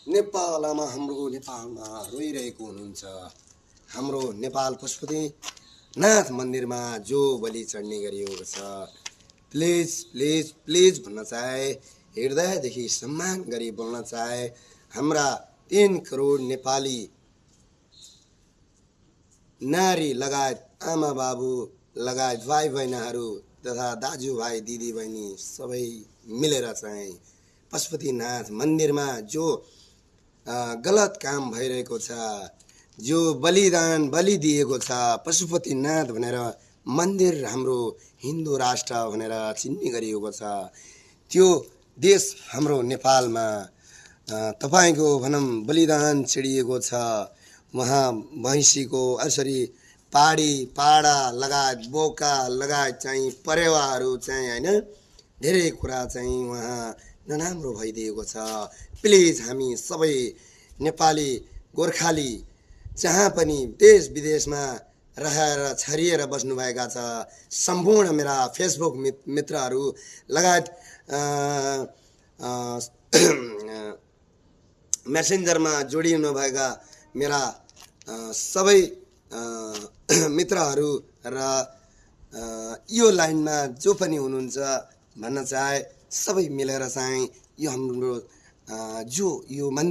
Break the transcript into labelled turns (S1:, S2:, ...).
S1: नेपालमा नेपालमा रोइरहेको हुनुहुन्छ। हाम्रो नेपाल पशुपतिनाथ मन्दिरमा जो बलि चढ्ने गरिएको छ, प्लिज प्लिज प्लिज भन्न चाहे, हृदयदेखि सम्मान गरी बोल्न चाहे, हाम्रा 3 करोड नेपाली नारी लगायत आमा बाबु लगायत भाइ बहिनीहरू तथा दाजुभाइ दिदीबहिनी सबै मिलेर चाहिँ पशुपतिनाथ मन्दिरमा जो गलत काम भइरहेको छ, जो बलिदान बलि दिएको छ, पशुपतिनाथ भनेर मन्दिर हाम्रो हिन्दू राष्ट्र भनेर चिन्ने गरिएको छ, त्यो देश हाम्रो नेपालमा तपाईको भनौँ बलिदान छिडिएको छ। वहाँ भैँसीको यसरी पाडी पाडा लगायत बोका लगायत चाहिँ परेवाहरू चाहिँ हैन धेरै कुरा चाहिँ वहाँ नराम्रो भइदिएको छ। प्लिज हामी सबै नेपाली गोर्खाली जहाँ पनि देश विदेशमा रहेर छरिएर बस्नुभएका छ सम्पूर्ण मेरा फेसबुक मित्रहरू लगायत मेसेन्जरमा जोडिनु भएका मेरा सबै मित्रहरू र यो लाइनमा जो पनि हुनुहुन्छ भन्न चाहे, सबै मिलेर चाहिँ यो हाम्रो जो यो मन्दिर